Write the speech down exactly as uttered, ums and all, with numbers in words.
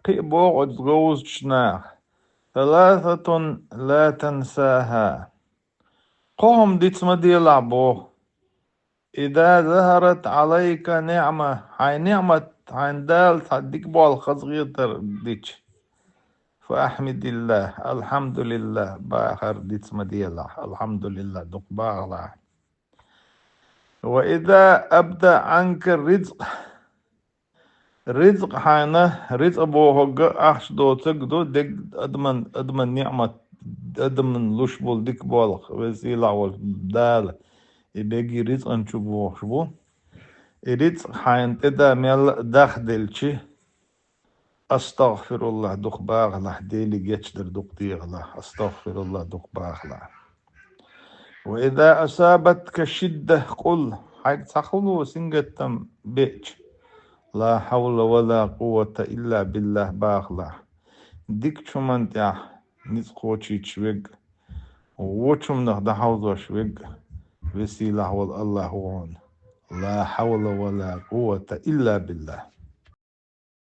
Кхин а боху оцу говзачу наха: ثلاثة لا تنساها. Кхо хӀума диц ма делахь боху. إذا ظهرت عليك نعمة, хьайн неӀмат, хьайн Дала цхьа дика болх хазахетар дича, فاحمد الله, алхьамдулиллахӀ бахар диц ма делахь, алхьамдулиллахӀ дукха бахалахь. وإذا أبدى عنك الرزق, ризкъ хьайна, ризкъ бохург ахча доцург ду, дерг адаман, адаман неӀмат, адаман луш болу дика болх, веза-сийлахь волу Дала и берриге ризкъан чу бохуш бу. И ризкъ хьайна тӀе да мелла а дахделчи, астагӀфируллахӀ дукха бахалахь, Деле гечдар дукха дехалахь, астагӀфируллахӀ дукха бахалахь. وإذا أصابتك شدة قل, хьайга цхьа хуьлу сингаттам беача, لا حول ولا قوة إلا بالله бахалахь. Дикачу хӀуманна тӀехь ницкъ кхочуьйтуш верг, вочу хӀуманах дӀахьовзош верг, веза-сийлахь волу АллахӀ ву хьуна. لا حول ولا قوة إلا بالله.